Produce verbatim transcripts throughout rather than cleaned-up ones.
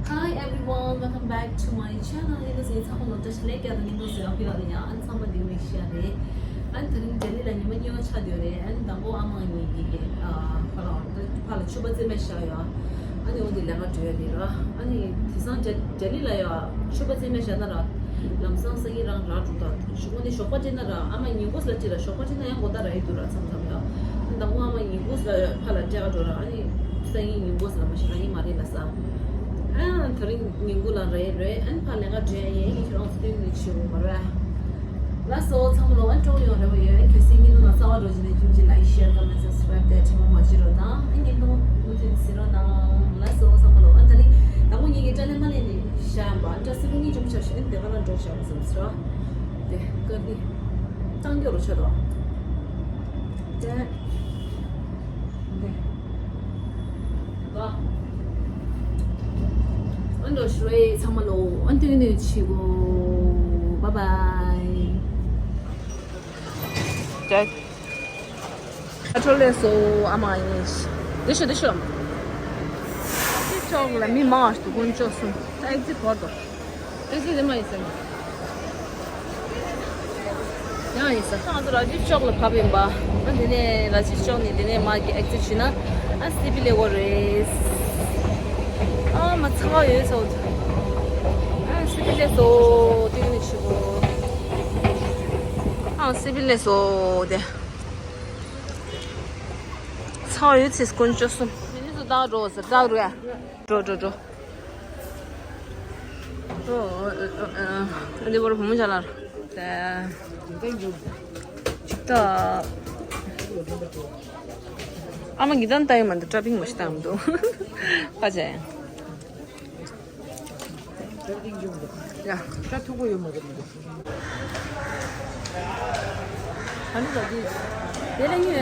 Hi everyone, welcome back to my channel. ཡིན་ན་ཚང་མ་ལོ་བཀྲ་ཤིས་བདེ་ལེགས། ཀྱང་ད་ཉིན་ཐོག་སེ་ཨ་ཕི་ལ་ཡང་ཨན་ཚང་མ་འདི་མིག་ཤ་རེད། ཨན་དེ་རིང་ལྡི་ལི་ལ་ཉི་མ་གཉིས་པ་ཆགས་བསྡད་རེད། ཨན་དང་པོ་ཨ་མ་གཉིས་ཀྱིས་ཨ་ཕ་ལ་ཕ་ལ་ཕྱུ་པ་རྩེད་མོ་བཞག་ཡོད། ཨ་ནི་འོ་འདི་ལས་ཀ་འགྲོ་ཡ་རེད་ར། ཨ་ནི་དེང་སང་ལྡི་ལི་ལ་ཡ་ཕྱུ་པ་རྩེད་མོ་བཞག་ན་ར། ལམ་སང་སང་ཉིན་རང་རག་འགྲོ་ད། ཞོགས་པ་ནི་ཞོགས་པ་སྤྲད་ན་ར་ཨ་མ་ཉིན་གུང་ལ་སྤྲད་ར། ཞོགས་པ་སྤྲད་ན་ཡང་དགོང་དག་རག་གི་འདུག་ར་མཚམས་མཚམས་ཡ། ཨ་དང་པོ་ཨ་མ་ཉིན་གུང་ལ་ཕ་ལ་སྤྲད་ག་འགྲོ་ར། ཨ་ནི་སང་ཉིན་ཉིན་གུང་ལ་མ་གཞི་རང་ཉིད་མ་རེད་ལ་ས། ཨ་དེ་རིང་ཉིན་གུང་ལ་རེད་རེད། ཨ་ནི་ཕ་ལས་ཀ་འགྲོ་ཡ་ཡིན། ཁྱེད་རང་ཚོ་སྟོན་ནས་བྱེད་དགོས་མ་རེད། ལགས་སོ་ཚང་མ་ལོ། ཨ་སྤྲོ་ཡོང་རེ་བ་ཡོད། ཨ་གལ་སྲིད་ཉིན་ནང་རྩ་བ་འགྲོ་བྱས་ནས་ཁྱིམ་གྱི་like share comment subscribe དེ་ཆེན་མོ་མ་བྱེད་རོགས་གནང་། ཨ་ཉིན་ཐོང་མུ་མཐུད་གཟིགས་རོགས་གནང་། ལགས་སོ་ཚང་མ་ལོ། ཨ་ད་ནི་དང་པོ་ངེད་ཀྱི་སྐྲ་ལེན་མ་ལེན་ནས་བཞག་པ་སྐྲ་སི་པན་གཉིས་ཅུང་ཆགས་ཤིང་དེ་ག་ལ་འགྲོ་བཞག་པ་བཟོ་ཟེར་བ་དེ་ཀ་འདི་གཙང་སྐྱོ་རུ་ཆགས་འདུག་དེ་དེ་ཨ་འགྲོ་ཞུ་རེད་ཚང་མ་ལོ། ཨ་འདི་ནས་ཆི་གོ། Bye bye. ཁྲོ་ལས་སོ་ཨ་མ་ཡིན། དེ་ཤོ་དེ་ཤོ། ཨེག་ཛིཊ་ཕྱོགས་ལ་མི་མང་ཞིག་དཀོན་མཆོག་གསུམ། ཨེག་ཛིཊ་བར་དོ། ཨེག་ཛིཊ་དེ་མ་ཡིན་ཟེར། ཡང་ཡིན་ཟེར། ང་ཚོ་ར་ཇིབ་ཕྱོགས་ལ་བབས་ཡིན་པ། ཨ་དེ་ནས་ར་ཇིབ་ཕྱོགས་ནས་དེ་ནས་མ་གི་ཨེག་ཛིཊ་བྱས་ན་ཨ་སི་པི་ལེ་གོ་རེད། ཨ་མ་ཚ་བ་ཡོད་ས་འོ། ཨ་སི་པི་ལེ་སོ་དེ་ནས་ཆི་གོ། ཨ་སི་པི་ལེ་སོ་དེ། ཚང་ཡོད་ཚེ་དཀོན་མཆོག་གསུམ། མི་ནི་ཚོ་བདག་འགྲོ་ཟེར་བདག་འགྲོ་ཡ། འགྲོ་འགྲོ་འགྲོ། འགྲོ། ཨ་འདི་བོར་བུ་མོ་ཅ་ལར། ད། ཨ་མ་གི་དང་ལྟ་ཡི་མ་འདུག་ཊ་པིང་མ་ཞིག་བཏང་མི་འདུག་ཕ་ཅག་ཡང་། ཡ། ད་ཐུག་པོ་ཡོད་མ་རེད་མི་འདུག་ཨ་ནི་ལ་དེ། དེ་ལས་ཉོས།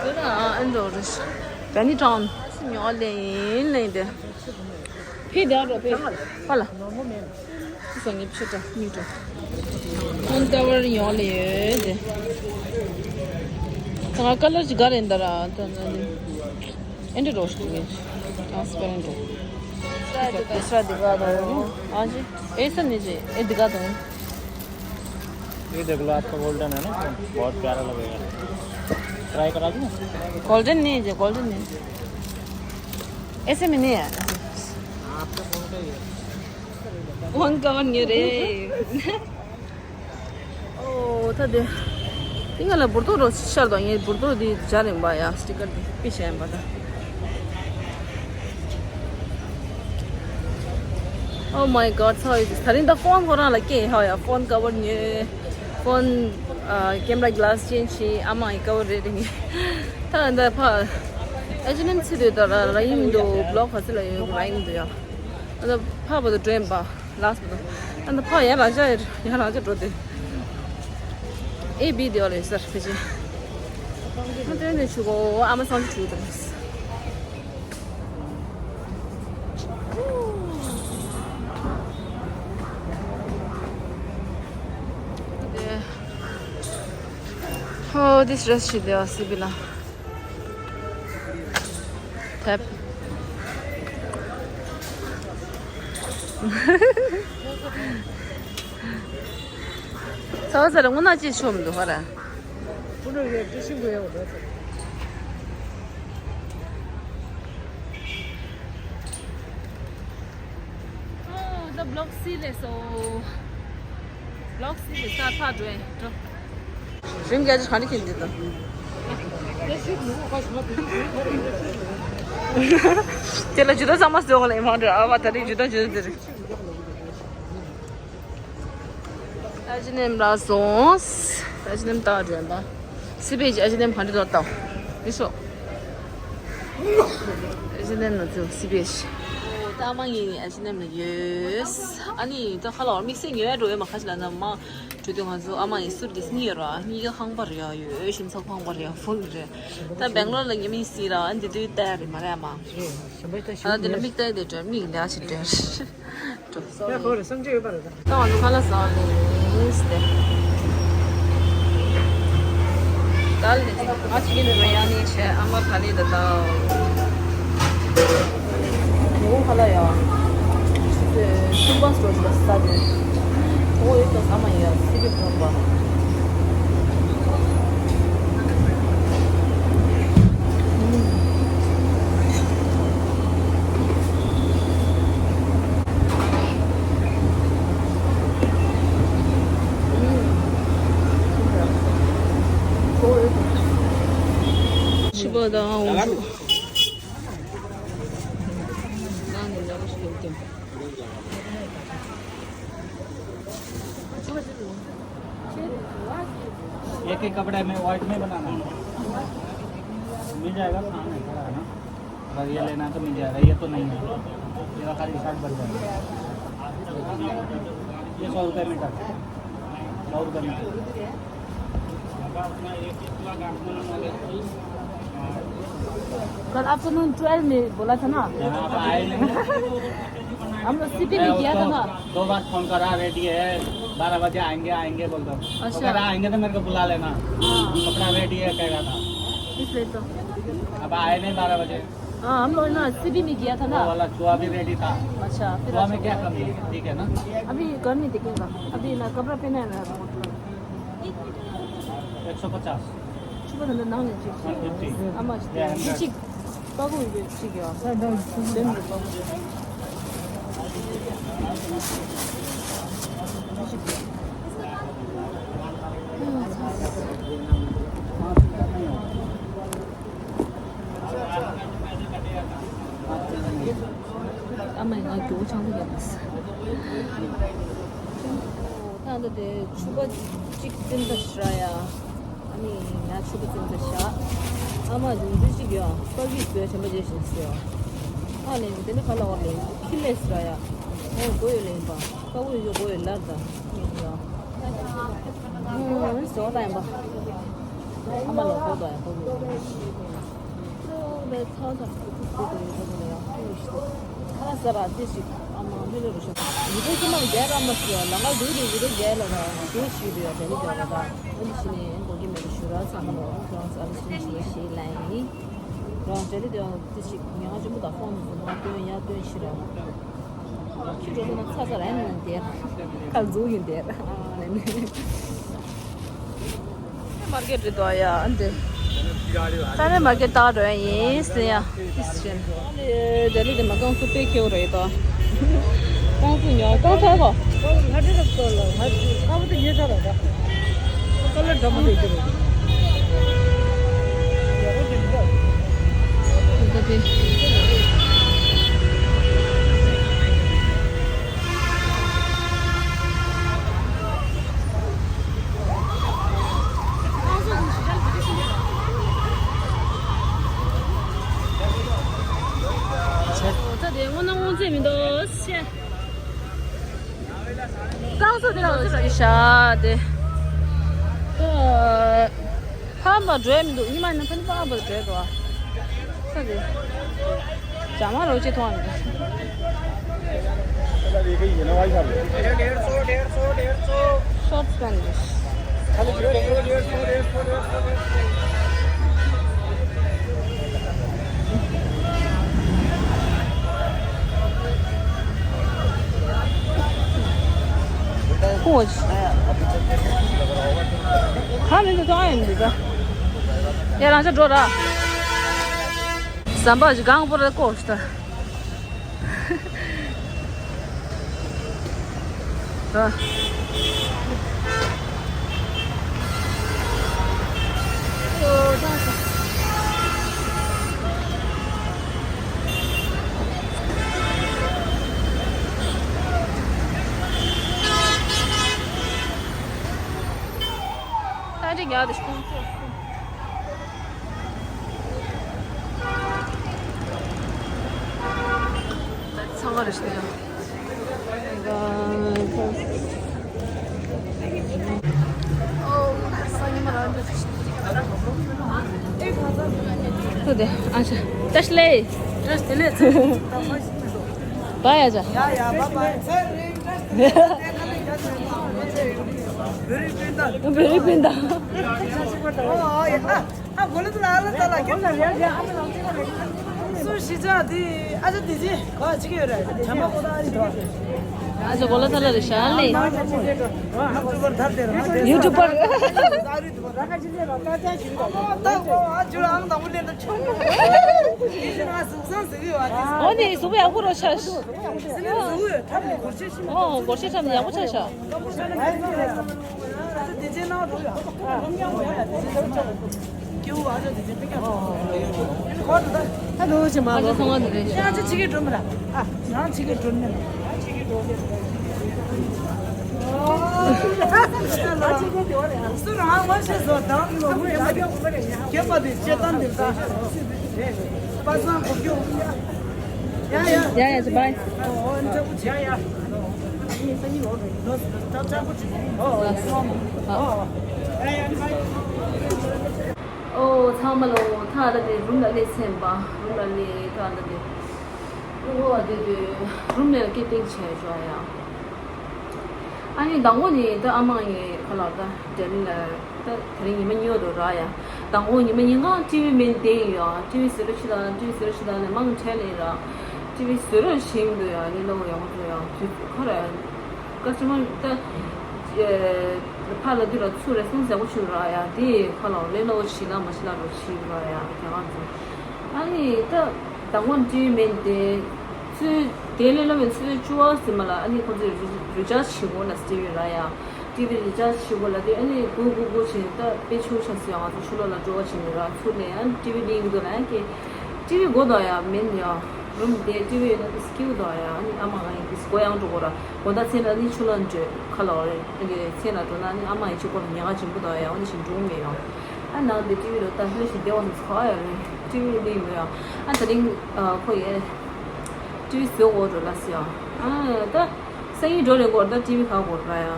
དེ་ལ་ཨ་ཨ་འགྲོ་རེ་ཤི། ད་ནི་གྲང་། ཉོ་ལེན་ལེན་དེ། ཕི་དེ་འགྲོ་ཕི། ཧ་ལ། སང་ཉིན་ཕྱི་དྲ་མི་དྲ། ཧོན་ཀ་བར་ཉོ་ལེན་ཡོད་དེ། ད་ང་ཀ་ལར་ཅི་ག་རེ་འདར་ཨ་ད་ན་དེ། ཨེ་འདྲ་རོ་ཞིག་ངེས། ཊ་རན་སི་པེ་རེན་ཊི་རོ། दूसरा दिखा दो। हाँ जी। ऐसा नहीं जी, ये दिखा दो। ये देख लो, आपका गोल्डन है ना, बहुत प्यारा लगेगा। ट्राई करा दूँ? गोल्डन नहीं है जी, गोल्डन नहीं। ऐसे में नहीं है। आपका कौन सा ही है? वन कवर नहीं रे। ཨོ་ད་དེ། དེ་ང་ལ་འབུར་ཏོ་རོ་ཤར་དང་ངའི་འབུར་ཏོ་དེ་སྦྱར་ཡིན་པ་ཡ། སི་ཊི་ཀར་དེ་པི་ཤ་ཡིན་པ་ད། Oh my god, ཚ་ཡོད། ད་རིང་ད་ཕོན་ཁོ་རང་ལ་སྐྱེས་ཧ་ཡ། ཕོན་ཀ་བར་ཉོས། ཕོན་ཨ་ཀེམ་ར་གི་ལ་སི་ཅེན་ཇི་བྱས། ཨ་མ་ཡི་ཀ་བར་རེད་དེ་ངས། ད་ད་ཕ། ཨེ་ཅི་ནེམ་ཚི་དུས་ད་ར་ར་ཡིན་མི་འདུག་བི་ལོག་ག་ཚི་ལ་ཡོད་ར་ཡིན་མི་འདུག་ཡ། ཨ་ད་ཕ་བ་དུ་དྲན་པ། ལགས་སོ། ཨ་ད་ཕ་ཡར་ལངས་ཤག་ཡར་ལངས་ཤག་འགྲོ་དེ། ཨེ་བི་དེ་བ་ལས་སར་ཕེ་ཆེ། ཨ་དེ་ནས་ཆུ་གོ་ཨ་མ་སང་ཆུ་དང་། ཨ་དེ། ཧོ་དེ་རེས་ཤི་དེ་བ་སི་བི་ལ། ཐེབས། ཚ་བ་ཚ་ལ་དངོས་གནས་ཅིག་ཆོམ་འདུག་ཧ་ར། ཨོ་ད་བི་ལོག་སི་ལས་སོ། བི་ལོག་སི་ལས་ས་ཐག་འགྲོ་ཡིན་འགྲོ། རིམ་གྱི་ཨ་ཅེ་ག་འདྲ་ཁྱེར་འདི་དང་། དེ་ལ་ཇུ་ད་ཚང་མ་ཟོས་གོ་ལ་ཡིན་མང་འདྲ་ཨ་བ་ད་རེས་ཇུ་ད་ཇུ་ད་དེ་རེད། ཨ་ཅེ་ནེམ་ལ་སོང་། ཨ་ཅེ་ནེམ་ལྟ་དྲན་པ། སི་པེ་ཅི་ཨ་ཅེ་ནེམ་ག་འདྲ་དོ་ལྟ་འདི་སོ། ཨ་ཅེ་ནེམ་ན་ཚུ་སི་པེ་ཅི། ད་མ་ཡིན་ཨ་ཅེ་ནེམ་ན་ཡོད། ཨ་ནི་ད་ཁ་ལོ་དམིགས་བསལ་ཉོ་ཡ་འགྲོ་ཡོད་མ་ཁ་ཅིག་ལ་ན་མ། གྲོས་དོན་ང་ཚོ་ཨ་མ་ཡི་སུར་གྱི་སྙིང་ཡོད་ར། སྙིང་ག་ཧང་པར་ཡ་ཡོད་ཤིན་ཚགས་ཕང་པར་ཡ་ཧྥུལ་རེད། ད་སྦེང་ལོར་ལ་ཉི་མ་ཡིན་སྲིད་ར། ཨ་འདི་དུས་ལྟ་ཡ་རེད་མ་རེད་ཨ་མ། ཨ་འདི་ལ་མིག་ལྟ་ཡ་དེ་འདྲ་མིག་ལ་ཞིག་འདྲ། ད་ང་ཚོ་ཁ་ལག་ཟ་ནས་སྟེ། ད་ལས་ང་ཅི་ཡིན་ར་ཡ་ནི་བྱས་ཨ་མ་ད་ལས་ད་ད། ཁ་ལ་ཡ། ཆུ་ཚོད་གསུམ་པ་སོ་ཞིག་ལ་ས་དེ། ཨོ་ཡོད་དོ་ས་མ་ཡ་སི་པི་ཐོག་པ། ཕྱི་པོ་དང་འོང་ཤུགས། ནང་ནས་ལས་ཀ་ཞིག་ཡོད་ཀྱང་། एक एक कपड़े में वाइट में बनाना है। मिल जाएगा, सामने खड़ा है ना। अगर ये लेना है तो मिल जाएगा, ये तो नहीं है। ये खाली शर्ट बन जाएगा। ये सौ रुपये मीटर, सौ रुपये मीटर। कल आफ्टरनून ट्वेल्व में बोला था ना। यहाँ पे आए नहीं। हम लोग सीपी में मैं गया था उसको ना। दो बार फोन करा, रेडी है, बारह बजे आएंगे, आएंगे बोल दो। अच्छा। वो कह रहा, आएंगे तो मेरे को बुला लेना। हाँ। कपड़ा रेडी है, कह रहा था। इसलिए तो। अब आए नहीं बारह बजे। हाँ, हम लोग ना सीपी में गया था ना। वो वाला चुआ भी रेडी था। अच्छा, फिर चुआ में क्या कमी है? ठीक है ना? अभी घर नहीं दिखेगा। अभी ना कपड़ा पहना है ना। एक सौ पचास। ཆུ་པ་ད་ནང་ནས་ཅིག One fifty. How much? Yeah, hundred. ཅིག་པ་ཀོ་ཡོད་ཅིག་ཡོད། ས་དང་ཆུ་དེ་ནས་པ་ཀོ། ཨ་མ་ཡིས་ང་མགྱོགས་པོ་ཆང་ས་རྒྱག་པ་ས། ད་ལྟ་དེ་ཕྱུ་པ་གཅིག་བཙེམ་ས་ཞིག་རག་ཡ། ཨ་ནི་ང་ཕྱུ་པ་བཙེམ་ས་བཞག་ཨ་མ་དུང་དུ་གཅིག་ཡོད། ཕ་གིས་བཟོས་བྱམས་པ་རྗེས་བཞིན་ཟེར། ཨ་ལས་དེ་ནི་ཕ་ལ་བ་ལས་ཁི་ལས་ཟེར་ཡ། ཨོ་དགོས་ཡོད་ལས་ཡིན་པ། ཕ་གུ་ཡོད་དགོས་ཡོད་ལར་ད་ངས་ཡོད། ཨུམ་བཟོ་ད་ཡིན་པ། ཨ་མ་ལ་གོ་ད་ཡ་གོ་ཡོད། ཁ་ལ་ས་ར་ཏི་ཞིག་ཨ་མ་མི་ལ་རུ་ཤོག་ཡི་གེ་ཁྱི་མ་རྒྱལ་ར་མ་ཞུ་ལ་ང་འདུག་དེ་ཡི་གེ་རྒྱལ་ལ་ར་དེ་ཞུ་དུ་ཡ་དེ་ནི་རྒྱལ་ལ་ད་ཨ་ནི་ཤི་ནས་འགོ་གི་མེད་ཞུ་ར་ཚང་མ་ལོ་རང་ས་ར་ཤི་ནས་ཞི་ལ་ཡིན་རང་རྒྱལ་ལི་དེ་ཡང་ཏི་ཞིག་ཉག་ཆེན་པོ་དང་ཧོང་དུ་མ་སྟོན་ཡ་སྟོན་ཤི་ར་ཁྱི་འགྲོ་ན་ཚ་ཚ་ར་ཡིན་ན་དེ་ཁ་འཛུགས་ཡིན་དེ་ཨ་ནི། མར་ཀེཊ་རེད་དོ་ཡ་ཨ་འདི། ཏ་ནེ་མར་ཀེཊ་ཏག་འགྲོ་ཡ་ཡིན་ཟེར་ཡ། ཏིས་ཅན། ཨ་ལེ་ལྡི་ལི་དེ་མ་རྐང་ཚུགས་པའི་ཁེའུ་རེད་དོ། རྐང་ཚུགས་ཉོ་རྐང་ཚ་གོ། ང་འདི་རུ་སྟོར་ལ་ང་རྐང་པ་དེ་ཉོས་ཚར་བ་ད། ཀ་ལར་འདྲ་མོ་རེད་ཀྱི་རེད། ད་དེ། ད་དེ་སྔོན་ན་སྔོན་ཚད་མི་འདུག་ཤེ། རྐང་སོ་དེ་ལ་ཤ་དེ། ཧ་མ་འགྲོ་ཡ་མི་འདུག་ཉི་མ་ནི་ཕན་པ་བ་འགྲོ་ཡ་འདུག་ས་དེ། ཇ་མ་རོ་ཅི་ཐོང་། Short Spanish. ཁོ་ཧ་མི་འདུག་ཏོ་ཨ་ཡིན་འདུག་ད། ཡ་རང་ཅག་འགྲོ་ར། ཟམ་པ་ཞིག་གང་པོ་ར་ཀོ་ཤི་ད། ད། ད་འདི་ཉག་དེ་ཤོང་ཚོ། ཚང་མ་རེ་ཞིག་ཡང་། ཁོ་དེ་ཨ་ཤ་ཏ་ཤ་ལེ། ཏ་ཤ་ལེ། བ་ཡ་ཅ། ཡ་ཡ་བ་བ། བེ་རི་སྤུན་ཟླ། བེ་རི་སྤུན་ཟླ། ཨ་གོ་ལ་ཏུ་ལ་ལ་ཏ་ལ་ཁྱེད་ལ་རེད་རེད། ཨ་མ་ལ་ཅི་ག་རེད། གཞིས་ཆགས་དེ་ཨ་ཅག་དེ་ཅི་ག་ཅིག་ཡོད་རེད། བྱམས་པ་ཁོ་ཐག་ཨ་རི་དོ། ཨ་ཅག་གོ་ལ་ཐ་ལ་རེད་ཤག་ལེ། ཡུ་ཊུབ་པར་དར་དེ་རེད། ཡུ་ཊུབ་པར། ཨ་ཅག་ཨང་དང་པོ་ལེན་ད་ཆོག་གི། འོ་ནི་གཟུགས་པོ་ཡག་པོ་རོ་ཤག་ཨོ་སྒོར་གཞས་འཁྲབ་ནས་ཡག་པོ་ཆགས་ཤག་ཡ་ཡ་ཡ་ཡ། ཨོ་ཚང་མ་ལོ། ཐ་ད་དེ་རུམ་ལ་སླེབས་ཚར་བ། རུམ་ལ་སླེབས་ཚར་བ། རུམ་ལ་སླེབས། ཨོ་དེ་དེ་རུམ་ལ་སྐད་ཏིག་བྱས་བྱོས་ཡ། ཨ་ནི་དང་པོ་ནི་ད་ཨ་མ་ངའི་ཁ་ལག་ད་དེ་རིང་ལ་ད་དེ་རིང་ཉི་མ་གཉིས་པ་འདུག་ར་ཡ། དང་པོ་ཉི་མ་གཉིས་སྒང་ཊི་ཝི་མེད་བསྡད་ཡོད། ཊི་ཝི་བཟོ་རོགས་བྱེད་དང་། ཊི་ཝི་བཟོ་རོགས་བྱེད་དང་ལབ་ནས་མང་ཆེ་ལབ་ར། ཊི་ཝི་བཟོ་རོགས་བྱེད་མི་འདུག་ཡ། ལས་སླ་པོ་ཡོང་གི་འདུག་ཡ། དུས་ཚོད་ཁ་ར་ཀ་སི་ཊ་མར་ད་ཕར་ལ་དུས་ལ་ཚུར་རེ་སོང་ཟེར་གོ་ཆུ་ར་ཡ། དེ་ཁ་ལ་ལས་སླ་པོ་བྱེད་ལ་མ་བྱེད་ལ་རོགས་བྱེད་ར་ཡ། རྒྱ་གར་ཚོ། ཨ་ནི་ད་དང་པོ་ཊི་ཝི་མེད་དེ། ཚུར་དེ་ལས་སླ་པོའི་ཚུར་བཅུ་པ་ཟིན་པ་ལ་ཨ་ནི་ཁོ་ཚོས་རི་ཅར་ཇི་བྱེད་དགོས་ལ་ཊི་ཝི་ར་ཡ། ཊི་ཝི་རི་ཅར་ཇི་བྱེད་དགོས་ལ་དེ་ཨ་ནི་སྒུག་སྒུག་སྒུག་བྱས་ད་དཔེ་ཆུང་ཆུང་ཟིན་ཡ། ང་ཚོ་ཕྱི་ལོགས་ལ་འགྲོ་བ་བྱས་ནས་ར་ཚུར་ལ་ཡ་ཊི་ཝི་གླིང་འདུག་ལ་ཡ་ཀྱེ། ཊི་ཝི་དགོས་དོ་ཡ་མིན་ཡ། རུམ་དེ་ཊི་ཝི་ཡོད་ན་དེ་སྐྱིད་དོ་ཡ། ཨ་ནི་ཨ་མ་ང་ཡིན་དེ་སྒོ་ཡང་འགྲོ་དགོས་ར། དགོང་དག་མཚན་ལ་ནི་ཕྱི་ལོགས་འགྲོ་ཁ་ལོ་རེད། ཨ་ནི་མཚན་ལ་འགྲོ་ན་ནི་ཨ་མ་ཡིན་གཅིག་པོ་ཉལ་ཁ་ཆེན་པོ་དོ་ཡ། ཨ་ནི་ཞིག་འགྲོ་མེད་ཡ། ཨ་ནང་དེ་ཊི་ཝི་རོ་ད་ལྷོད་ཞིག་བསྡད་པ་ནི་ཚོ་ཡ་རེད། ཊི་ཝི་གླིང་འདུག་ཡ། ཨ་དེ་རིང་ཁོ་ཡས་ཊི་ཝི་བཟོ་དགོས་འགྲོ་ལ་ཟེར་ཡ། ཨ་ད་སང་ཉིན་འགྲོ་རན་གོ་ད་ཊི་ཝི་ག་དགོས་ར་ཡ།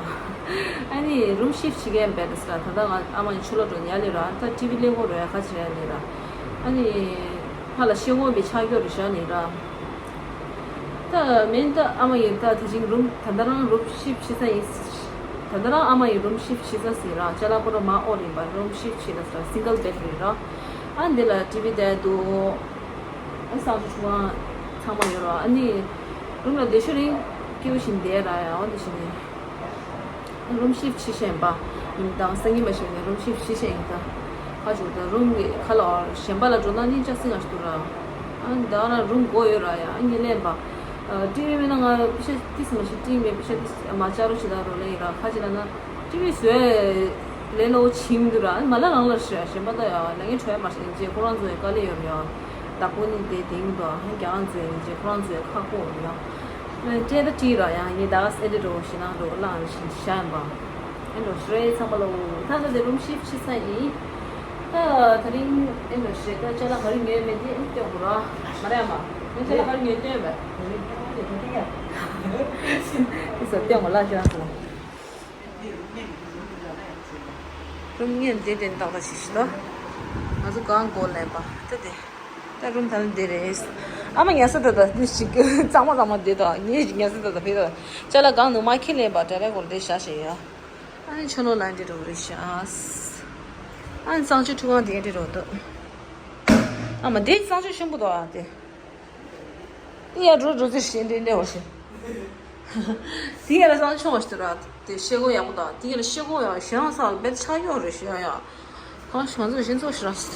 ཨ་ནི་རུམ་ཤིཕ་བྱེད་མཁན་བེ་ཏ་སི་ད་ད་ལྟ་ང་ཨ་མ་ཡི་ཕྱི་ལོགས་འགྲོ་ཉལ་ལེ་ར། ད་ཊི་ཝི་ལེན་གོ་ར་ཡ། ཁ་ཆེ་ཡ་ལེ་ར། ཨ་ནི་ཕ་ལ་ཤེས་གོ་བའི་ཆ་སྐྱོ་རེ་བཞག་ནི་ར། ད་མིན་ད་ཨ་མ་ཡིན་ད་དེ་བཞིན་རུམ་ད་ད་རང་རུམ་ཤིཕ་བྱེད་ས་ཡིན། ད་ད་རང་ཨ་མ་ཡི་རུམ་ཤིཕ་བྱེད་ས་ཟིན་ར། ཅ་ལག་པོ་ར་མ་ཨོ་རིན་པ་རུམ་ཤིཕ་བྱེད་ས་སིང་གལ་བེ་ཌི་རེད་ར། ཨ་འདི་ལ་ཊི་ཝི་དེ་འདུག་ཨ་གསང་སྤྱོད་ཆུང་བ་ཚང་མ་ཡོད་ར། ཨ་ནི་རུམ་ལ་བསྡད་ཤོ་རིང་སྐྱིད་པོ་ཞིག་བསྡད་ར་ཡ། འོ་འདི་ཞིག་ནས་རུམ་ཤིཕ་བྱེད་བཞིན་པ། ཉིན་དང་སང་ཉིན་མ་ཞིག་ནས་རུམ་ཤིཕ་བྱེད་བཞིན་ཡིན་ད། ཁ་བྱུག་ད་རུམ་གི་ཁ་ལ་གཞན་པ་ལ་འགྲོ་ན་ནི་ཅག་སིང་ང་ཞིག་འདུག་ར། ཨ་ནི་ད་ང་རང་རུམ་སྒོ་ཡོད་ར་ཡ། ཨ་ནི་ལེན་པ། ཊི་ཝི་མེད་ན་ང་པི་ཤ་ཏི་སི་མ་ཞིག་ཏིང་མེད་པི་ཤ་ཏི་སི་མ་ཅ་རུ་ཞིག་ད་རོ་ལེ་ཡིན་ར། ཁ་ཅིག་ལ་ན། ཊི་ཝི་བཟོས་ལས་སླ་པོ་བྱེད་མི་འདུག་ར། མ་ལ་རང་ལ་ཧྲ་གཞན་པ་ད་ཡ་ལ་ངས་ཁྲོས་མ་ཤེས་རྗེས་ཁོ་རང་ཚོ་ཡ་དཀའ་ལས་ཡོད་རེད་ཡ། བདག་པོ་ནི་དེ་དེང་དུ་ཨ་ཧན་རྒྱ་རང་ཚོ་ཡ་རྗེས་ཁོ་རང་ཚོ་ཡ་ཁ་ཁོ་རེད་ཡ། སྤྲད་ད་ཁྲིད་ར་ཡ་ངས་ད་ག་སེ་འདྲ་འགྲོ་ཞེ་ན་འགྲོ་ལ་ཨ་ཞིག་ཤ་ཡིན་པ། ཨེ་འགྲོ་ཧྲེ་ཚང་མ་ལ་འོ་ད་ད་དེ་རུམ་ཤིཕ་ཕྱི་ས་ཡིན། ད་དེ་རིང་ཨེ་འགྲོ་ཧྲེ་ད་ཅ་ལག་ག་རེ་ཉོས་མེད་དེ་ཨེ་སྟོན་དགོས་ར། མ་རེད་མ། ངས་ཅ་ལག་ག་རེ་ཉོས་སྟོན་པས། དེ་ཚོ་སྟོན་དགོས་ལ་ཁྱེད་རང་ཚོ་ལ། རུམ་ངས་འདི་དེ་ཏག་ཏག་ཞིག་ཞིག་ལ། ང་ཚོ་གང་གོ་ལེན་པ་ད་དེ། ད་རུམ་ད་ལ་འདི་རེད། ཨ་མ་ཉལ་ས་ད་ད་འདི་ཞིག་གཙང་མ་གཙང་མ་འདི་དང་ངས་ཉལ་ས་ད་ད་ཕེ་ད། ཅ་ལག་གང་འདུག་མ་ཁྱེར་ལེན་པ་དྲ་རེ་གོར་འདི་བཞག་བཞག་ཡ། ཨ་ནི་ཆོ་ལོ་ལ་འདི་རུ་རེ་བཞག་ཨ་ནི་གཙང་ཆུ་ཁྲུ་གང་འདི་འདི་རུ་འདུག་ཨ་མ་འདི་གཙང་ཆུ་ཤིན་པོ་འདུག་ཨ་དེ། འདི་ཡ་འགྲོ་འགྲོ་ཚུལ་ཞིག་འདི་འདྲ་བ་ཞིག་དེ་ག་ལ་བཟང་ཆུང་བ་ཞིག་ར། དེ་ཤེལ་སྒོ་ཡག་པོ་དང་དེ་ག་ལ་ཤེལ་སྒོ་ཡག་ཞེ་ཡང་ས་བེད་ཆགས་ཡོད་རེད་ཤེ་ཡ། གང་ཞིག་ང་ཚོ་ཞིག་ཚོགས་ཤིག་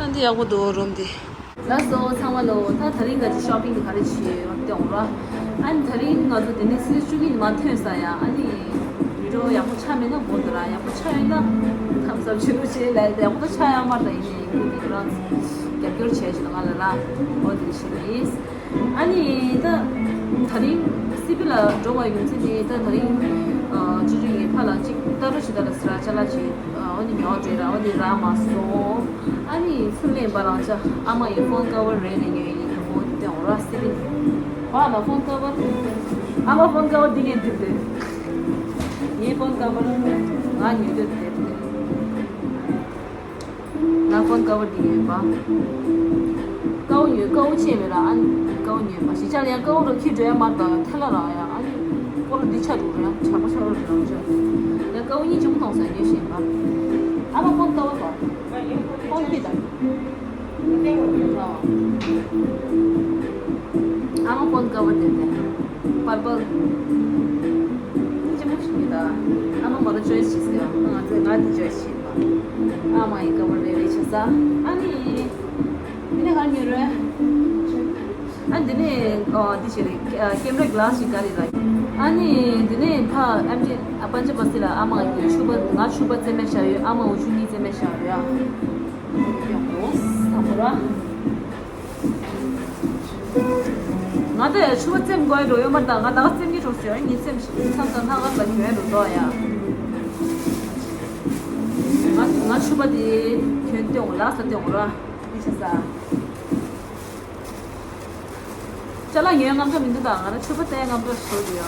ར། ད་འདི་ཡག་པོ་འདུག་རུམ་འདི། ལགས་སོ་ཚང་མ་ལོ། ད་དེ་རིང་ག་ཅི་ཤོ་པིང་དེ་ག་རེ་བྱས་ཡོད་དེ་འོང་ར། ཨ་ནི་དེ་རིང་ང་ཚོ་དེ་ནས་སི་ལི་བཅུ་གཉིས་མ་ཐོན་ས་ཡ། ཨ་ནི་བི་ཌིའོ་ཡག་པོ་ཆགས་མེད་ན་དགོངས་དག་ར། ཡག་པོ་ཆགས་ཡོད་ན་ཐམ་སི་ཨབ་བྱེད་རོགས་བྱེད་ལ། ཡག་པོ་ཆགས་ཡོད་མ་རེད། ད་ཡིན་ནའི་ཁྱེད་རང་རྒྱབ་སྐྱོར་བྱས་ཤིག་ང་ལ་ར། འོ་དེ་བྱས་ནས། ཨ་ནི་ད་དེ་རིང་སི་པི་ལ་འགྲོ་བ་ཡིན་ཚེ་ནི་ད་དེ་རིང་ཨ་ཅི་ཅི་ཡི་ཕ་ལ་ཅིག་ལྟ་རུ་ཞིག་ད་ལ་སི་ར་ཅ་ལ་ཅིག་ཨ་འོ་ནི་ཉོ་བྲེ་ར་འོ་ནི་ར་མ་སོ། ཨ་ནི་ཚུར་ལེན་པ་རང་ཅག་ཨ་མ་ཡི་ཕོན་ཀ་བར་རེད་ནས་ཉོས་ཡིན། འོ་དེ་འོ་ར་སི་པི་ནི་བ་ལ་ཕོན་ཀ་བར། ཨ་མ་ཕོན་ཀ་བར་འདི་གས་འདུག་དེ། ངའི་ཕོན་ཀ་བར་ང་ཉོས་འདོད་དེ་དེ། ན་ཕོན་ཀ་བར་འདི་ཡོད་པ། ཀའོ་ཡོད། ཀའོ་ཆེ་བས་ར། ཨ་ནི་ཀའོ་ཉོས་པ་ཞིག་ཅར་ཡང་ཀའོ་རུ་ཁྱི་འགྲོ་ཡ་མར་དང་ཐལ་ལ་ར་ཡ། ཨ་ནི་ཀོ་རུ་འདི་ཆ་འགྲོ་ར་ཡ་ཆ་པ་ཆ་རུ་ར་ཆ། ཡང་ཀའོ་གཉིས་ཆེན་པོ་གཏོང་ས་ཉོས་ཤེས་པ། ཨ་མ་ཕོན་ཀ་བར་པ། ཕོན་ཁྱི་དང་། ཨ་མ་ཕོན་ཀ་བར་དེ་དེ། པར་པལ། ཅི་མོ་ཞིག་ཡོད་ད། ཨ་མ་མ་རོ་ཅོའི་སི་བྱེད་ཟེར་ཡ། ང་ཚོས་ང་དེ་ཅོའི་སི་བྱེད་པ། ཨ་མ་ཡི་ཀ་བར་རེ་རེ་བྱེད་ས། ཨ་ནི། འདི་ནས་ག་ཉོས་རེད། ཨ་འདི་ནས་ཨོ་འདི་བྱེད་རེད། ཀེ་མ་ར་གི་ལ་སི་ཞིག་ག་རེ་ར། ཨ་ནི་འདི་ནས་ཕ་ཨམ་ཆི་ཨ་པན་ཅི་པ་སི་ལ་ཨ་མ་ཡི་ཕྱུ་པ། ང་ཕྱུ་པ་རྩེ་མེད་བཞག་ཡོད། ཨ་མ་འུ་ཆུ་གཉིས་རྩེ་མེད་བཞག་ཡོད་ཨ། ཡོང་གོ་ས་མོ་ར། ང་དེ་ཕྱུ་པ་རྩེམ་དགོས་འགྲོ་ཡོད་མ་རེད་ད། ང་ད་ག་རྩེམ་གྱི་འགྲོ་ཟེར་ཡོད། ངས་རྩེམ་ཞིག་མཚམས་སུ་ལྷག་དཀར་ལ་གྱོན་འགྲོ་འདུག་ཡ། ང་ང་ཕྱུ་པ་དེ་གྱོན་སྟེ་འོང་། ལགས་ས་སྟེ་འོང་ར། འདི་བྱེད་ས། ཅ་ལག་ཉོས་རྔམ་སྐྲག་མི་འདུག་ད། ང་རང་ཕྱུ་པ་བལྟས་རྔམ་སྐྲག་ཞེ་དྲག་འདུག་ཡ།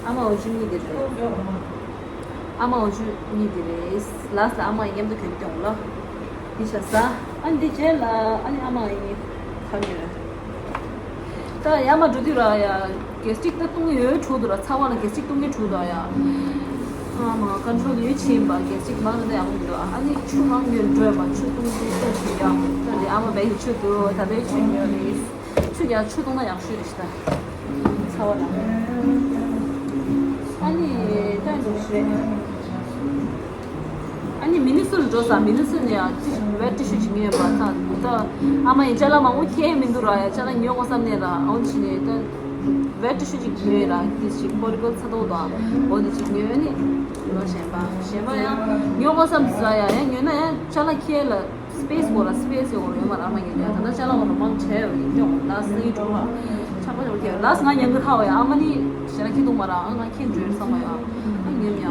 ཨ་མ་འུ་ཆུ་གཉིས་དེ་རེད། ཨ་མ་འུ་ཆུ་གཉིས་དེ་རེད། ལགས་ལ་ཨ་མ་ཡི་མཉམ་དུ་གྱོན་སྟེ་འོང་ལ། འདི་བྱེད་ས། ཨ་འདི་རྗེས་ལ་ཨ་ནི་ཨ་མ་ཡི་ཁ་ཉོས། ད་ཡར་མར་འགྲོ་དུས་ར་ཡ། གེ་སི་ཊིག་ད་བཏུང་ཡོད་འགྲོ་འདུག་ར། ཚ་བ་ལ་གེ་སི་ཊིག་བཏུང་གི་འགྲོ་འདུག་ཡ། ཨ་མ་ཀོན་ཊོལ་ཡོད་ཕྱིན་པ། གེ་སི་ཊིག་མང་ན་ད་ཡག་པོ་མི་འདུག་ཨ་ནི་ཆུ་མང་ཉོས་འགྲོ་བ། ཆུ་བཏུང་དུས་ཏོག་ཙམ་ཡ། ད་ལྟ་ཨ་མ་བལ་ཡུལ་ཆུ་འདུག་ད་ལྟའི་ཆུ་ཉོས་རེད། ཆུ་ཡ་ཆུ་བཏུང་ན་ཡག་ཤོས་རེད་ཤི་ད། ཚ་བ་ལ། ཨ་ནི་ད་འགྲོ་ཤི་རེད། ཨ་ནི་མི་ནི་སུ་ལ་འགྲོ་ས། མི་ནི་སུ་ནས་ཡང་ཊི་ཤུ་ཝེཊ་ཊི་ཤུ་ཅིག་ཉོས་པ། ད་ད་ཨ་མ་ཡིས་ཅ་ལག་མང་པོ་ཁྱེར་མི་འདུག་ར་ཡ། ཅ་ལག་ཉོ་དགོས་བསམ་ནས་ར་ཨ་འུ་ཕྱིན་ནས་ད་ཝེཊ་ཊི་ཤུ་ཅིག་ཉོས་ར། ཏིས་ཅིག་པོར་ཊེ་བལ་ཚ་ཏོག་དང་འོ་དེ་ཅིག་ཉོས་ནི། ལོ་གཞན་པ་གཞན་པ་ཡང་ཉོ་དགོས་བསམ་ཟ་ཡ། ཡང་ཉོས་ན་ཡང་ཅ་ལག་ཁྱེར་ལ་སི་པེ་སི་དགོས་ར། སི་པེ་སི་ཡོད་ར་ཡོད་མ་ར། ཨ་མ་ཡིས་ད་ད་ཅ་ལག་འོ་ར་མང་ཆེ་ཡོད་ཡིན་ཀྱང་ལ་སི་ཡིན་འགྲོ་བ། ཆག་པ་འགྲོ་གི་ལ་སི་ང་ཉན་གི་ཧ་བ་ཡ། ཨ་མ་ནི་ཞེ་ན་ཁྱི་འདུག་མ་ར། ཨ་ང་ཁྱི་འགྲོ་ཡོད་བསམ་མ་ཡ། ཨ་ཉན་ཡ།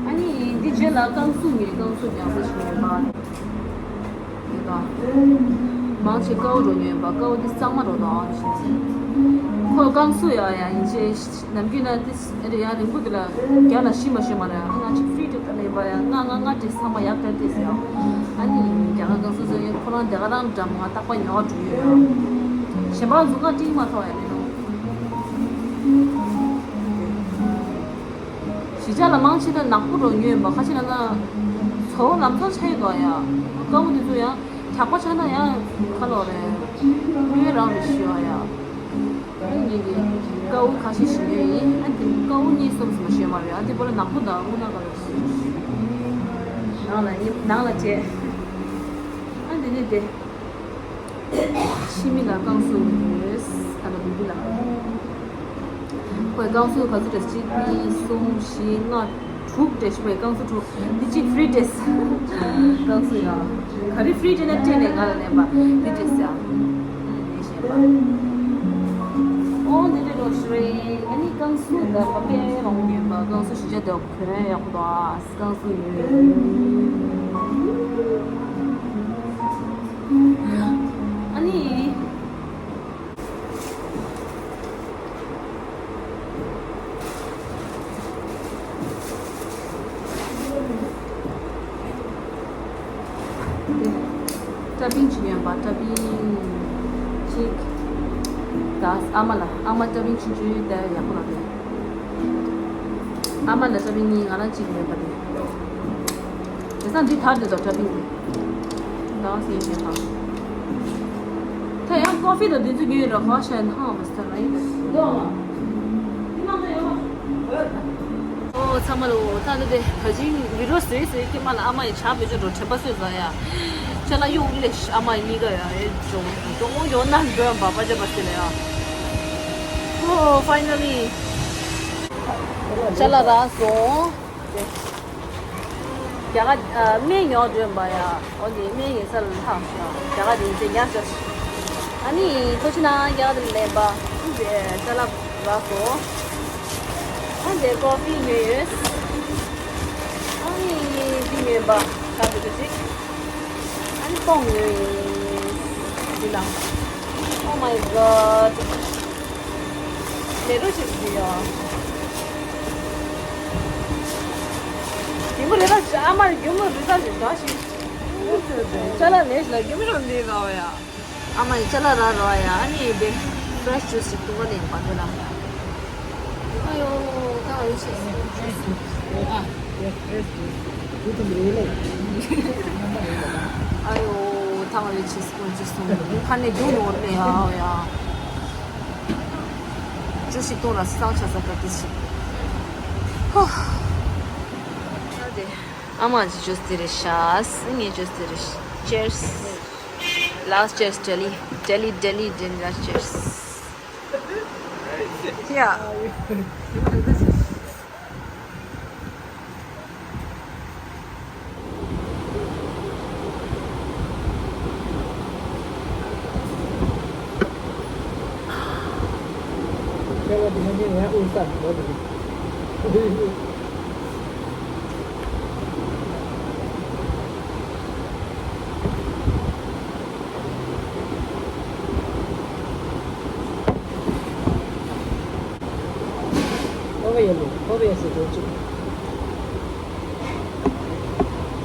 ཨ་ནི་འདི་རྗེས་ལ་ཀང་སུ་ཉོས། ཀང་སུ་ཉག་ཚ་ཞིག་ཉོས་པ། ཡོད་ད། མང་ཆེ་ཀའོ་རོ་ཉོས་པ། ཀའོ་འདི་གཙང་མ་རོ་དང་ཁོ་ཀང་སུ་ཡ་ཡ་ཡིན་ཆེ། ནམ་རྒྱུན་ན་ཏིས་ཨེ་རེ་ཡ་རིང་པོ་འདི་ལ་རྒྱ་ལ་ཤི་མ་ཤི་མ་རེད། ང་ཅིག་ཧྥི་རི་ཏི་ལ་ལེན་པ་ཡ། ང་ང་ང་ཏིས་ཚང་མ་ཡག་ཏྲ་ཏིས་ཡ། ཨ་ནི་རྒྱ་གར་ཀང་སུ་ཟེར་ཡ་ཁོ་རང་རྒྱ་གར་རང་འགྲམ་ང་རྟག་པ་ཉོ་བ་འགྲོ་ཡོད་ཡ། གཞན་པ་ཚོ་ང་ཏིང་མ་ཐོག་ཡ་ལེ་ནོ། གཞིས་ཆགས་ལ་མང་ཆེ་ད་ནག་པོ་རོ་ཉོས་ཡིན་པ། ཁ་ཆེ་ན་ན་ཚོ་ལམ་ཚོ་ཆེ་དོ་ཡ། ཀའོ་འདི་ཚོ་ཡ་དྲག་པོ་ཆགས་ན་ཡ་ཁ་ལོ་རེད། ངོས་རང་རེ་ཞུ་བ་ཡ། ཨ་ནི་ཀའོ་ཁ་ཤས་ཤིག་ཉོས་ཡིན། ཨ་འདི་ཀའོ་གཉིས་གསུམ་ཟིན་པ་ཞོད་མ་རེད། ཨ་འདི་པོ་ལ་ནག་པོ་དང་དབུ་ནག་ག་ལ་ཞིག་ནང་ལ་ནི་ནང་ལ་བྱས། ཨ་འདི་ནི་དེ་ཤི་མི་ལ་ཀང་སུ་ཡོད། ད་ལ་བུ་བུ་ལ་ཁོས་ཀང་སུ་ག་ཚོད་རེད། གཅིག་གཉིས་གསུམ་བཞི་ལྔ་དྲུག་རེད། ཤི་མི་ཀང་སུ་དྲུག་འདི་གཅིག་ཧྥི་རི་ཏེས། ཀང་སུ་ཡ། ག་རེ་ཧྥི་རི་ཏེ་ན་སྤྲད་ནས་ང་ལ་ལེན་པ་འདི་སྤྲད་ཟེར། ཨ་ནི་ཞེས་པ། ཨོ་འདི་འདྲ་འགྲོ་ཤི་རེད། ཨ་ནི་ཀང་སུ་ད་པ་པའི་མང་པོ་ཉོས་པ། ཀང་སུ་ཞི་བྱ་དེ་གོན་ཡག་པོ་འདུག་ཨ་ཀང་སུ་ཉོས། ཨ་ནི། ཏྲ་པིང་ཅིག་ཡོད་པ། ཏྲ་པིང་ཅིག་ད་ཨ་མ་ལ་ཨ་མ་ཏྲ་པིང་ཅིག་ཅུ་ད་ཡག་པོ་ལ་རེད། ཨ་མ་ལ་ཏྲ་པིང་གཉིས། ང་རང་གཅིག་ཡོད་པ་རེད། དེ་སང་འདི་དར་དེ་དང་ཏྲ་པིང་གཉིས། ད་སེ་ཡོད་པ། ད་ཡང་ཀོ་ཧྥི་དང་དེ་ཚོ་ཉོས་ར། ཧ་ཤ་ན་མ་སྟ་ར་ཡིན་པ། ཨོ་ཚང་མ་ལོ། ད་འདི་དེ་བ་ཅིང་བི་ཌིའོ་བཟོས་བཟོས་ཀྱི་མ་ལ་ཨ་མ་ཡི་ཆ་བེད་སྤྱོད་འགྲོ་དྲན་པ་གསོས་ཟ་ཡ། ཅ་ལག་གཡུག་ལེ་ཨ་མ་ཡི་གཉིས་ཀ་ཡ་ཡོད་ཅོ་ཅོ་ཡོད་ན་འགྲོ་ཡ་བ་པ་ཅ་པ་སི་ལ་ཡ། ཨོ་ཕའི་ནལ་ལི། ཅ་ལག་རག་སོང་། རྒྱ་གར་སྨན་ཉོ་འགྲོ་ཡིན་པ་ཡ། འོ་དེ་སྨན་ཡིན་ས་ལ་ལྷག་ཤག་རྒྱ་གར་དེ་ཡིན་ཚེ་ཉར་ཤག་ཨ་ནི་ཐུགས་རྗེ་གནང་། རྒྱ་གར་དེ་ལེན་པ། ཨ་ནི་ཅ་ལག་རག་སོང་། ཨ་ནི་ཀོ་ཧྥི་ཉོས་ཡོད། ཨ་ནི་འདི་ཉོས་པ་ཁ་བི་ཏི་ཅིག་ཨ་ནི་ཏོང་ཉོས་ཡིན། འདི་ལ། Oh my god. ལས་རོགས་བྱེད་ཀྱི་ཡོད། རྒྱུ་མ་རེད་ད། ཨ་མ་རྒྱུ་མ་རེད་ད་ཞིག་ད་ཞིག་ཅ་ལག་ལས་ལ་རྒྱུ་མ་རང་འདི་ར་བ་ཡ། ཨ་མ་ཡི་ཅ་ལག་ར་ར་བ་ཡ། ཨ་ནི་དེ་ཕྲེཤ་ཇུས་ཞིག་བཏུང་བ་ལེན་པ་དེ་ལ། ཨ་ཡོ་ད་འོ་ཤེས། ཨ་ཡ་ཕྲེཤ་ཇུས། ཨ་ཡོ། ཐང་རེ་ཆེ་སྐོར་ཅི་སོང་། ཁ་ནས་རྒྱུག་ཡོང་རེད་ཡ་ཡ། ཅུ་ཞིག་གཏོང་ར་སང་ཆ་ས་པ་ཏི་ཞིག་ཧོ། ཨ་མ་ཇི་ཇུས་དེ་རེད་ཤ། ངའི་ཇུས་དེ་རེད། Cheers. Last cheers, Delhi. Delhi, Delhi, Delhi, last cheers. Yeah.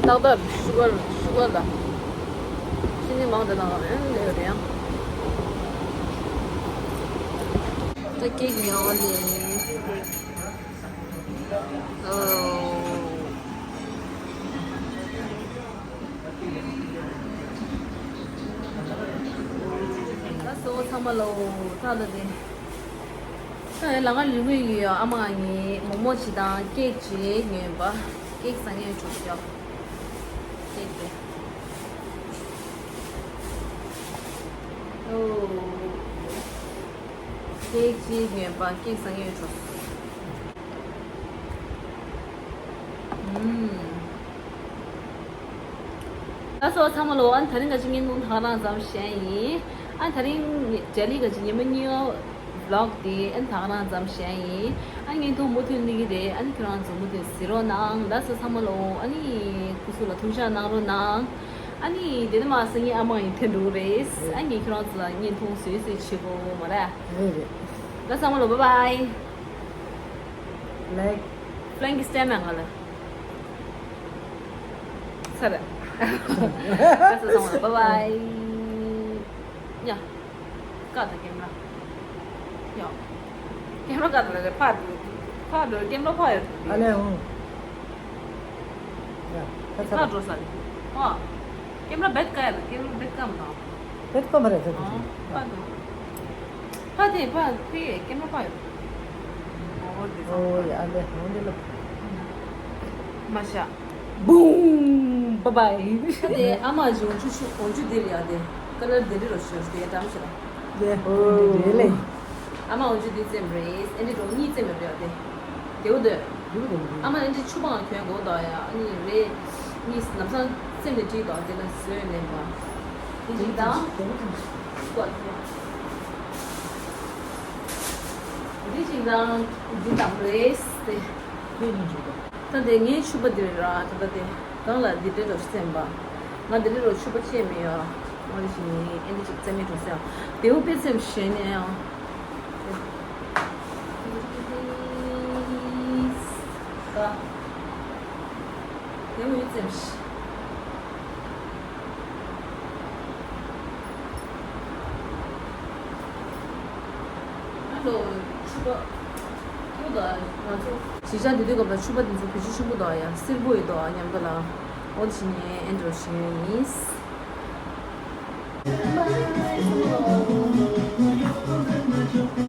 ཏག་ཏག་ཤུ་གར་ཤུ་གར་ལ། ཅི་ནི་མང་དུ་ལངས་ཨེ་ལེ་རེད་ཡང་། ད་ཀེག་ཉོ་བ་ལེ། ཨོ། ད་སོ་ཚང་མ་ལོ་ད་ལ་དེ། ད་ལ་ང་ལུས་ངོས་ཡོད་ཨ་མ་ངའི་མོག་མོག་ཅི་དང་ཀེག་ཅི་ཉོས་པ། ཀེག་ཟ་ངེས་བྱུང་ཡོད། ཀེག་དེ། ཨོ། ཀེག་ཅི་ཉོས་པ་ཀེག་ཟ་ངེས་བྱུང་། ཨུམ། ད་སོ་ཚང་མ་ལོ། ཨ་ནི་དེ་རིང་ག་ཅི་ངའི་ནང་ཐག་རང་ཙམ་བཤད་ཡིན། ཨ་ནི་དེ་རིང་ལྡི་ལི་ག་ཅི་ཉི་མ་གཉིས་པ་vlog དེ་ཨ་ནི་ཐག་རང་ཙམ་བཤད་ཡིན། ཨ་ནི་ངའི་ཐུགས་མུ་མཐུད་གླེང་གི་རེད། ཨ་ནི་ཁྱེད་རང་ཚོ་མུ་མཐུད་གཟིགས་རོགས་གནང་། ད་སོ་ཚང་མ་ལོ། ཨ་ནི་སྐུ་གཟུགས་ལ་ཐུགས་ཅག་གནང་རོགས་གནང་། ཨ་ནི་དེ་ནས་མ་སང་ཉིན་ཨ་མ་ཡིན་ཐེན་འགྲོ་གི་རེད། ཨ་ནི་ཁྱེད་རང་ཚོ་ལ་བརྙན་ཐུང་བཟོས་བཟོས་བྱེད་དགོས་མ་རེད། རེད་རེད། ད་སོ་ཚང་མ་ལོ། bye bye. Like. Flying stem ང་ལ། ཚར། ད་སོ་ཚང་མ་ལོ། bye bye. ཡ། ཀ་ད་ཀེམ་ར། ཡ། ཀེམ་ར་ཀ་ད་ལ་ཕར་འགྲོ། ཕར་འགྲོ་ཀེམ་ར་ཕར་ཡོད། ཨ་ལེ་ཧོ། ཡ། ད་ཚར། ཕར་འགྲོ་ས་རེད། ཨ། ཀེམ་ར་བེད་ཀ་ཡ་ན་ཀེམ་ར་བེད་ཀ་མ་ན། བེད་ཀ་མ་རེད་ཚར། ཨ། ཕར་འགྲོ། ཕ་དེ་ཕ་ཕི་ཡེ་ཀེམ་ར་ཕ་ཡོད། ཨོ་ཡ་ཨ་ལེ་ཧོ་འདི་ལ། མ་ཤ། བུམ། bye bye. ཕ་དེ་ཨ་མ་ཇོ་འཇུ་ཆུ་འོ་འཇུ་དེ་རེད་ཡ་དེ། ཀ་ལར་དེ་རེད་རོ་ཤོར་དེ་འགྲམ་ཤ་ར། དེ་ཨོ་དེ་ལེ། ཨ་མ་འོ་འཇུ་དེ་ཙེམ་རེད། ཨེ་འདྲི་འགྲོ་གཉིས་ཙེམ་རེད་ཡ་དེ། དེའུ་དེ། ཨ་མ་ཨེ་འདྲི་ཆུ་བང་གྱོན་གོ་དོ་ཡ་ཨ་ནི་རེད། གཉིས་ལམ་སང་སེམས་ནས་བྲིས་དོ་དེ་ལ་བཟོས་ལེན་པ། དེ་གཅིག་དང་། སྐོར་དེ་གཅིག་དང་འདི་དང་རེད་དེ། ད་དེ་ངའི་ཕྱུ་པ་འདིར་ར་ད་ལྟ་དེ་གང་ལ་འདི་འདྲ་རོ་སེམས་པ། ང་འདི་འདྲ་རོ་ཕྱུ་པ་ཅེས་མི་ཡོད། ང་འདི་བཞིན་ཨེ་འདི་ཅིག་རྩེ་མི་འགྲོ་སེམས། དེའུ་དཔེ་སེམས་ཞེ་ནས་ཡང་། ད། དེ་འུ་ཙམ་ཞིག་ཨ་ལོ། ཕྱུ་པ། ཁྱོད་ད་ང་ཚོ། གཞིས་ཆགས་འདི་དུས་སྐབས་ལ་ཕྱུ་པ་འདི་ཚོ་བེད་སྤྱོད་ཆེན་པོ་འདུག་ཡ། སིལ་བུ་ཡི་འདུག་མཉམ་དུ་ལ། འོ་དེ་བཞིན་ངས་ཨེ་འདྲ་བྱེད་ཡོད་ཡིན།